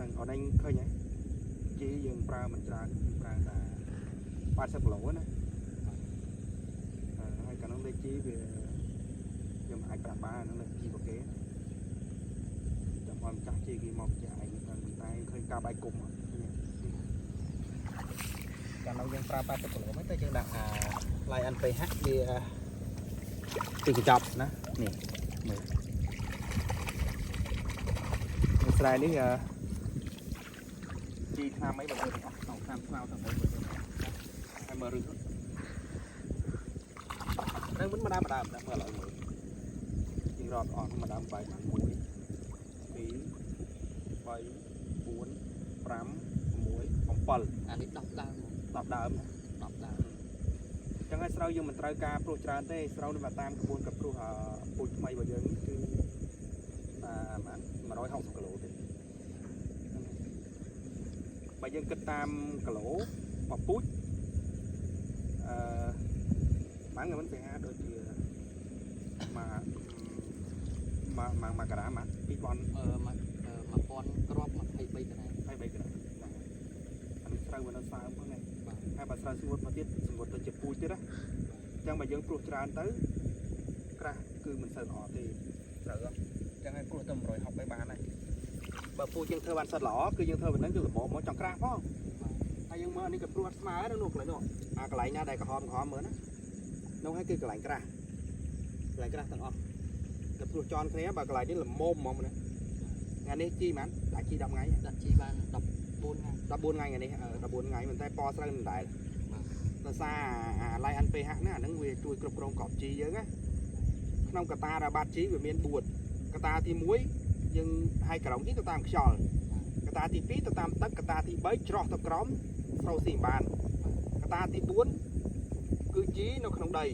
ហ្នឹងអត់ឯងឃើញហ៎ជីយើងប្រើមិនច្រើនយើងប្រើតែ80គីឡូណាហើយកាលនោះលេខជីវាយើងមិនអាចប្រាប់បានហ្នឹងលេខជីរបស់គេចាំឲ្យម្ចាស់ជីគេមកបញ្ជាក់ឯងទៅតែឃើញការបែកគុំឃើញកាលនោះយើងប្រើ80គីឡូមិនទៅយើងដាក់អា Lion PH វាពីកញ្ចប់ណានេះមើលស្រែនេះជីថ្នាំអីបើយើងទាំងអស់ក្នុងថ្នាំស្មៅទាំងអស់ហើយមើលរឹសហ្នឹងមិនម្ដងម្ដងមើលឥឡូវមើលយើងរាប់អស់ម្ដងបែកបាន1 2 3 4 5 6 7 អានេះ10ដើម 10ដើម 10ដើម អញ្ចឹងហើយស្រូវយើងមិនត្រូវការព្រួសច្រើនទេស្រូវនេះមកតាមក្បួនกับព្រួសពូជថ្មីរបស់យើងគឺប្រហែល160គីឡូទេបើយើងគិតតាមគីឡូមួយពូជអឺបានមិនទៅហាដូចជាមួយមួយមួយក្រាម2000 អឺមក1000គ្រាប់23ក្រាម 23ក្រាមអានេះស្រូវវានៅសើមផងនេះ បាទ ហើយបើស្រូវស្ងួតមកទៀតស្ងួតទៅជាពូជទៀតណាអញ្ចឹងបើយើងព្រួសច្រើនទៅក្រាស់គឺមិនសូវល្អទេត្រូវអញ្ចឹងហើយព្រួសទៅ160បីបានហើយបើពូជយើងធ្វើបានសិតល្អគឺយើងធ្វើប៉ុណ្ណឹងគឺល្មមមកចង់ក្រាស់ផងហើយយើងមើលអានេះក៏ព្រួសអត់ស្មើដែរនោះកន្លែងនោះអាកន្លែងណាដែលក្រហមក្រហមមើលណានោះហើយគឺកន្លែងក្រាស់កន្លែងក្រាស់ទាំងអស់តែព្រួសចន់គ្នាបើកន្លែងនេះល្មមហ្មងណាថ្ងៃនេះជីហ្មងដាក់ជី10ថ្ងៃ ដាក់ជីបាន14ថ្ងៃ 14ថ្ងៃថ្ងៃនេះ14ថ្ងៃប៉ុន្តែពណ៌ស្រូវមិនដែល បាទ ដោយសារអាឡៃ NPH ហ្នឹងអាហ្នឹងវាជួយគ្រប់គ្រងក្របជីយើងណាក្នុងកតារបាត់ជីវាមាន4កតាទី1យើងឲ្យក្រោមជីទៅតាមខ្យល់កតាទី2ទៅតាមទឹកកតាទី3ច្រោះទៅក្រោមស្រូវស៊ីមិនបានកតាទី4គឺជីនៅក្នុងដី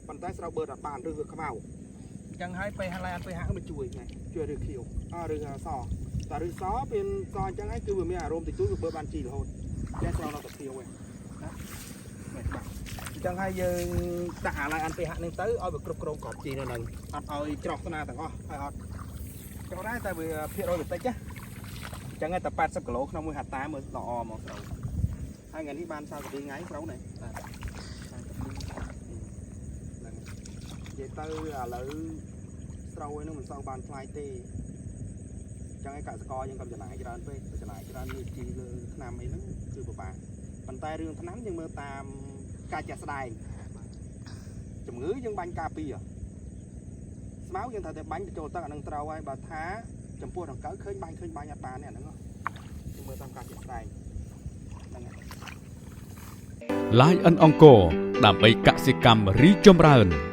ប៉ុន្តែស្រូវបឺតអត់បានឬវាខ្មៅអញ្ចឹងហើយ pH ឡៃ NPH มันជួយណាជួយឬខៀវអឬសតែឬសមានសអញ្ចឹងហើយគឺវាមានអារម្មណ៍តិចតួចវាបឺតបានជីរហូតតែស្រូវនៅតែខៀវឯងណានេះបាទអញ្ចឹងហើយយើងដាក់អាឡៃ NPH នេះទៅឲ្យវាគ្រប់គ្រងក្របជីនៅហ្នឹងអត់ឲ្យច្រោះស្នាទាំងអស់ហើយអត់ច្រោះដែរតែវាភាគរយបន្តិចណាអញ្ចឹងហើយតែ80គីឡូក្នុងមួយហត្តាមើលល្អមកស្រូវហើយថ្ងៃនេះបាន42ថ្ងៃស្រូវនេះ បាទ ហ្នឹងនិយាយទៅឥឡូវស្រូវឯនោះមិនសូវបានថ្លៃទេអញ្ចឹងឯកសិករយើងកុំចំណាយច្រើនពេកបើចំណាយច្រើនលើជីលើថ្នាំអីហ្នឹងគឺពិបាកប៉ុន្តែរឿងថ្នាំយើងមើលតាមការជាក់ស្ដែងជំងឺយើងបាញ់ការពារស្មៅយើងត្រូវតែបាញ់បញ្ចូលទឹកអានឹងត្រូវហើយបើថាចំពោះដង្កូវឃើញបាញ់ឃើញបាញ់អត់បានទេអាហ្នឹងយើងមើលតាមការជាក់ស្ដែងហ្នឹងហើយ ឡាយអិនអង្គរដើម្បីកសិកម្មរីកចម្រើន។